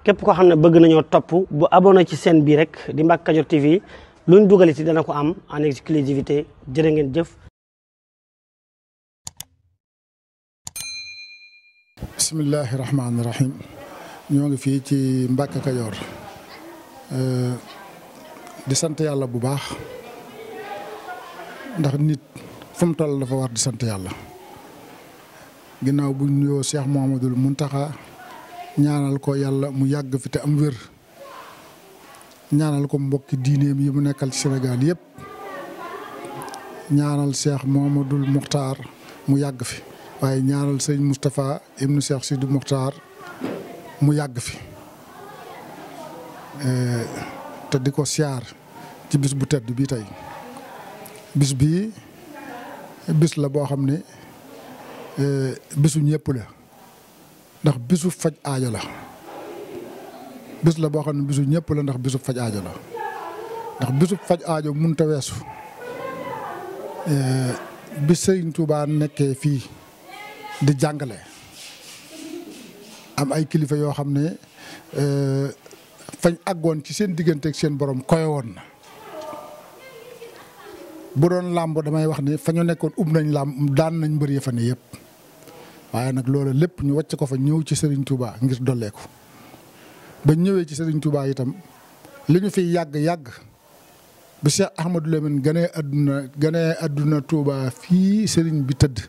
képp koo xam ne bëgg nañoo topp bu abonné ci chaîne bi rek di Mbacke Kadior TV luñ dugal ci dana ko am en exclusivité jërë ngeen jëf. bismillahi rahmaani rahim ñoo ngi fii ci Mbacke Kadior di sant yàlla bu baax ndax nit fu mu toll dafa war di sant yàlla ginnaaw bu ñu nuyoo Cheikh Mouhamadoul Mountakha ñaanal ko yàlla mu yàgg fi te am wér ñaanal ko mbokki diineem yi mu nekkal ci Sénégal yëpp ñaanal Cheikh Mouhamadoul Mokhtar mu yàgg fi waaye ñaanal sëñ Moustapha ibnu Cheikh Sidi Mokhtar mu yàgg fi te di ko siyaar ci bis bu tedd bii tey bis bii bis la boo xam ne bisu ñëpp la ndax bisu faj aajo la bis la boo xam ne bisu ñëpp la ndax bisu faj aajo la ndax bisu faj aajo mënut a weesu bi Sëriñ Tuubaa nekkee fii di jàngale am ay kilifa yoo xam ne fañ àggoon ci seen diggante ak seen borom koy woon na bu doon làmb damay wax ni fa ñu nekkoon nañ làmb daan nañ mbër ya fa ne yëpp waaye nag loolu lépp ñu wàcc ko fa ñëw ci Serigne Touba ngir dolleeku ba ñëwee ci Serigne Touba itam li ñu fiy yàgg bi Cheikh Ahmadou Lamine ganee àdduna Touba fii Serigne bi tëdd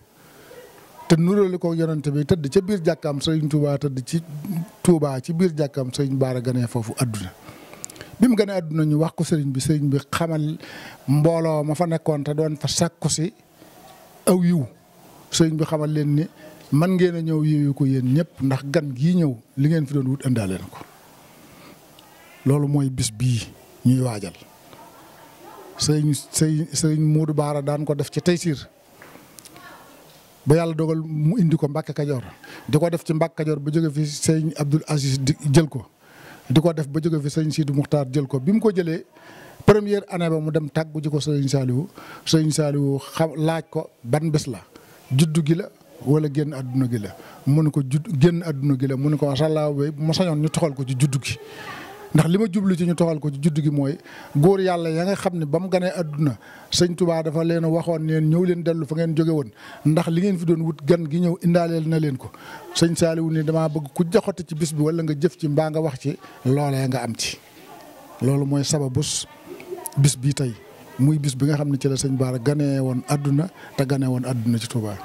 te nuróoli ko yonante bi tëdd ca biir jàkkaam Serigne Touba tëdd ci Touba ci biir jàkkaam Serigne Bara ganee foofu àdduna bi mu ganee àdduna ñu wax ko Serigne bi xamal mbooloo ma fa nekkoon te doon fa sàkku si aw yiw Serigne bi xamal leen ni man ngeen a ñëw yiwu ko yéen ñëpp ndax gan gii ñëw li ngeen fi doon wut indaale na ko loolu mooy bis bii ñuy waajal sëriñ Modou Bara daan ko def ci Taysiir ba yàlla dogal mu indi ko Mbacke Kadior di ko def ci Mbacke Kadior ba jóge fi sëriñ Abdoul Aziz jël ko di ko def ba jóge fi sëriñ Sidou Muxtaar jël ko bi mu ko jëlee première année ba mu dem tàggu ji ko sëriñ Saliou xam laaj ko ban bés la juddu gi la wala génn àdduna gi la mu ne ko génn àdduna gi la mu ne ko sàllaaw bay bu ma sañoon ñu toxal ko ci juddu gi ndax li ma jublu ci ñu toxal ko ci juddu gi mooy góor yàlla ya nga xam ne ba mu ganee àdduna sëñ Touba dafa leen waxoon neen ñëw leen dellu fa ngeen jóge woon ndax li ngeen fi doon wut gan gi ñëw indaaleel na leen ko sëñ Saliou ni damaa bëgg ku joxote ci bis bi wala nga jëf ci mbaa nga wax ci loolee nga am ci loolu mooy sababus bis bii tey muy bis bi nga xam ne ci la sëñ Bara ganee woon àdduna te ganee woon àdduna ci Touba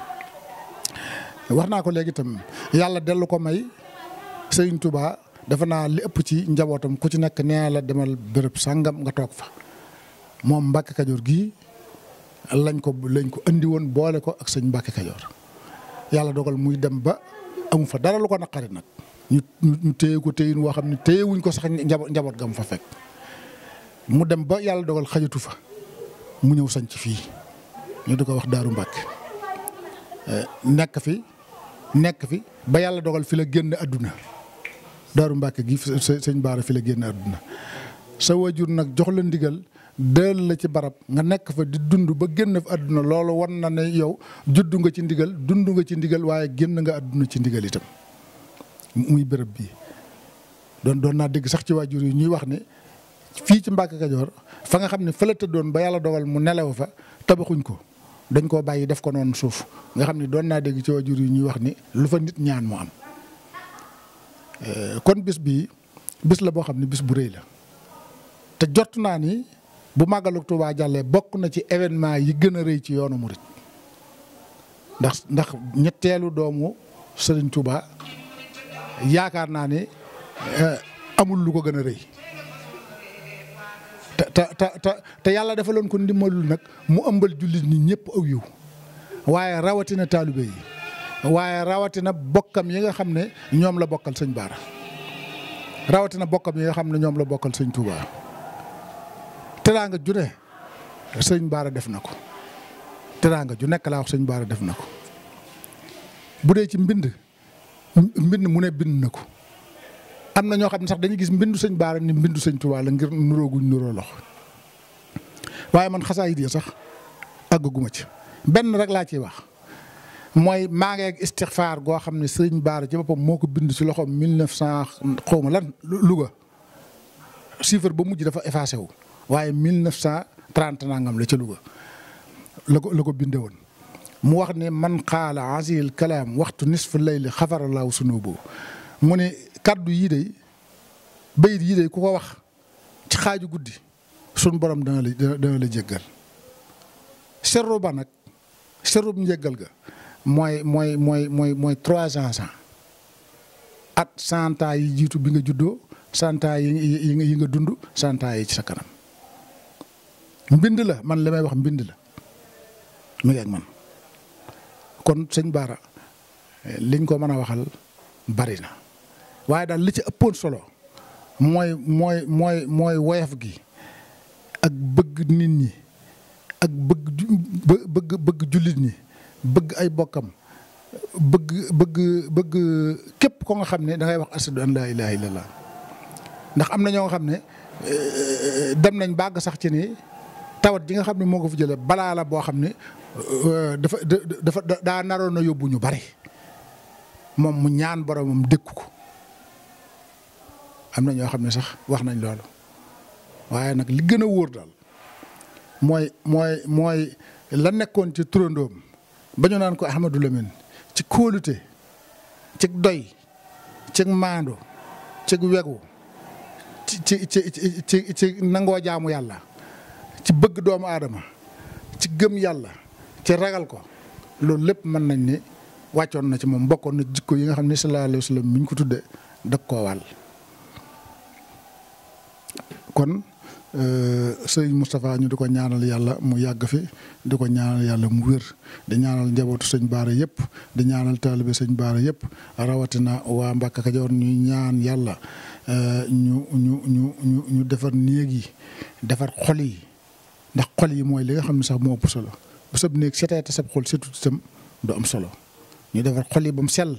wax naa ko léegi itam yàlla dellu ko may Sëriñ Touba dafa naa li ëpp ci njabootam ku ci nekk nee la demal béréb sàngam nga toog fa moom Mbacke Kadior gii lañ ko andi woon boole ko ak sëñ Mbacke Kadior yàlla dogal muy dem ba amu fa dara lu ko naqari nag ñu téye ko téyin woo xam ne téye wuñ ko sax njaboot gam fa fekk mu dem ba yàlla dogal xajatu fa mu ñëw sañ ci fii ñu di ko wax Daaru Mbacke nekk fi ba yàlla dogal fi la génn àdduna Daaru Mbacke gi sëñ Bara fi la génn àdduna sa wajur nag jox la ndigal dël la ci barab nga nekk fa di dund ba génn fa àdduna loolu wan na ne yow juddu nga ci ndigal dund nga ci ndigal waaye génn nga àdduna ci ndigal itam muy béréb bii doon naa dégg sax ci waajur yi ñuy wax ne fii ci Mbacke Kadior fa nga xam ne fa la tëddoon ba yàlla dogal mu nelew fa tabaxuñ ko dañ koo bàyyi def ko noonu suuf nga xam ne doon naa dégg ci waajur yi ñuy wax ni lu fa nit ñaan mu am kon bis bii bis la boo xam ne bis bu rëy la te jot naa ni bu màggalu Tuubaa jàllee bokk na ci événement yi gën a rëy ci yoonu murit ndax ñetteelu doomu Sëriñ Tuubaa yaakaar naa ne amul lu ko gën a rëy te yàlla defaloon ko ndimbalul nag mu ëmbal jullit ñi ñëpp aw yiw waaye rawatina taalibe yi waaye rawatina bokkam yi nga xam ne ñoom la bokkal sëñ Bara rawatina bokkam yi nga xam ne ñoom la bokkal sëñ Touba teraanga ju ne sëñ Bara def na ko teraanga ju nekk laa wax sëñ Bara def na ko bu dee ci mbind mu ne bind na ko am na ñoo xam ne sax dañuy gis mbindu sëñ Bara ni mbindu sëñ Touba la ngir nuróoguñ nuroo lox waaye man xasaayid yi sax àggaguma ci benn rek laa ciy wax mooy maa ngi ak istixfaar goo xam ne sëriñ Baara ci boppam moo ko bind si loxoom 1900 xaw ma lan Louga chiffre ba mujj dafa effacé wu waaye 1930 nangam la ca Louga la ko bindee woon. mu wax ne man xaala asil kalaam waxtu nisfu layli xafaralaahu sunubu mu ne kaddu yii day bayit yii day ku ko wax ci xaaju guddi sun borom dana la jéggal. serru ba nag serrub njéggal ga mooy 300 ans at 100 ans yi jiitu bi nga juddoo 100 ans yi nga dund 100 ans yi ci sa kanam mbind la man li may wax mbind la mi ngi ak man. kon sëñ Baara liñ ko mën a waxal bari na waaye daal li ci ëppoon solo mooy woyof gi ak bëgg nit ñi ak bëgg jullit ñi bëgg ay bokkam bëgg képp ko nga xam ne da ngay wax ashadu an laa ilaaha illallah ndax am na ñoo nga xam ne dem nañ bàgg sax ci ni tawat ji nga xam ne moo ko fi jëlee balaa la boo xam ne dafa daa naroon a yóbbu ñu bari moom mu ñaan boromam dékku ko am na ñoo xam ne sax wax nañ loolu waaye nag li gën a wóor daal mooy la nekkoon ci turandoom ba ñu naan ko Ahmadou Lamine ci kóolute ci doy ci maandu ci wegu ci nangoo jaamu yàlla ci bëgg doomu aadama ci gëm yàlla ci ragal ko loolu lépp mën nañ ni wàccoon na ci moom bokkoon na jikko yi nga xam ne sallallahu alayhi wa sallam mi ñu ko tudde dag koo wàll. kon sëriñ Moustapha ñu di ko ñaanal yàlla mu yàgg fi di ko ñaanal yàlla mu wér di ñaanal njabootu sëñ Baara yëpp di ñaanal taalibe sëñ Baara yëpp rawatina waa Mbàkke Kajoor ñuy ñaan yàlla ñu defar néeg yi defar xol yi ndax xol yi mooy li nga xam ne sax moo ëpp solo bu sab néeg setee te sab xol setut itam du am solo ñu defar xol yi ba mu sell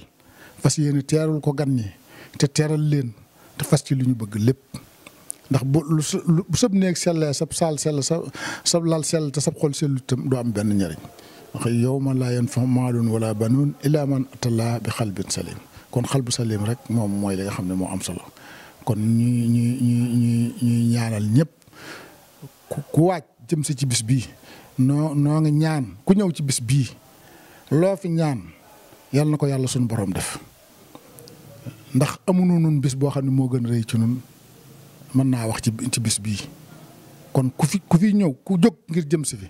fas yéene teerul ko gan ñi te teeral leen te fas ci lu ñu bëgg lépp. ndax bu sab néeg sellee sab saal sell sab lal sell te sab xol sellu itam doo am benn njëriñ wax yawma laa yanfa'u maalun wala banuun illaa man atallaaha bi xalbin salim kon xal bu salim rek moom mooy li nga xam ne moo am solo kon ñuy ñaanal ñëpp ku waaj jëm si ci bis bii noo ngi ñaan ku ñëw ci bis bii loo fi ñaan yal na ko yàlla suñu borom def ndax amuñu nun bis boo xam ne moo gën a rëy ci nun mën naa wax ci bis bii kon ku fi ñëw ku jóg ngir jëm si fi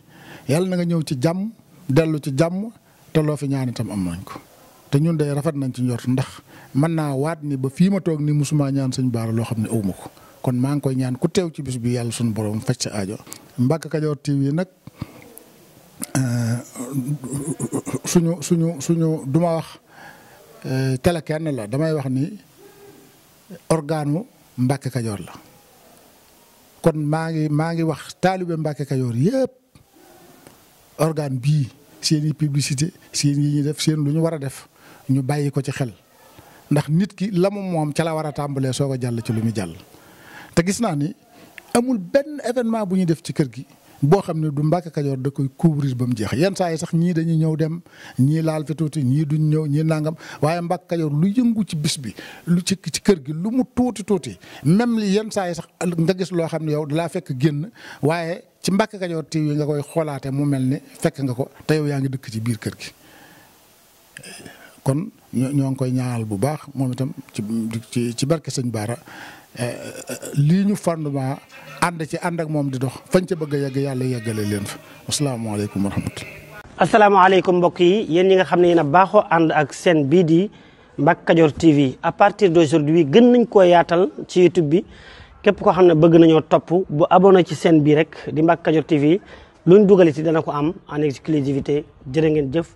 yàlla na nga ñëw ci jàmm dellu ci jàmm te loo fi ñaan itam am nañ ko te ñun day rafet nañ ci njort ndax mën naa waat ni ba fii ma toog ni musuma ñaan sëñ Baara loo xam ne awma ko kon maa ngi koy ñaan ku teew ci bis bi yàlla suñu borom faj sa aajo. Mbacke Kadior TV nag suñu duma wax télé kenn la damay wax ni organe Mbacke Kadior la kon maa ngi wax taalibe Mbacke Kadior yëpp organe bii seen i publicité seen yi ñuy def seen lu ñu war a def ñu bàyyi ko ci xel ndax nit ki la moom ca la war a tàmbalee soog a jàll ci lu muy jàll. te gis naa ni amul benn événement bu ñuy def ci kër gi boo xam ne du Mbacke Kadior da koy couvrir ba mu jeex yenn saa yi sax ñii dañuy ñëw dem ñii laal fi tuuti ñii duñ ñëw ñii nangam waaye Mbacke Kadior lu yëngu ci bis bi lu ci kër gi lu mu tuuti même li yenn saa yi sax nga gis loo xam ne yow dalaa fekk génn waaye ci Mbacke Kadior TV nga koy xoolaate mu mel ni fekk nga ko te yow yaa ngi dëkk ci biir kër gi. kon ñoo ngi koy ñaanal bu baax moom itam ci barke sëñ Baara lii ñu fondement ànd ak moom di dox fañ ca bëgg a yegg yàlla yeggale leen fa asalaamaaleykum wa rahmatulah. asalaamaaleykum mbokk yi yéen ñi nga xam ne yéen a baaxoo ànd ak seen bii di Mbacke Kadior TV à partir d'aujourd'hui gën nañ koo yaatal ci YouTube bi képp koo xam ne bëgg nañoo topp bu abonné ci seen bii rek di Mbacke Kadior TV luñ dugal ci dana ko am en exclusivité jërë ngeen jëf.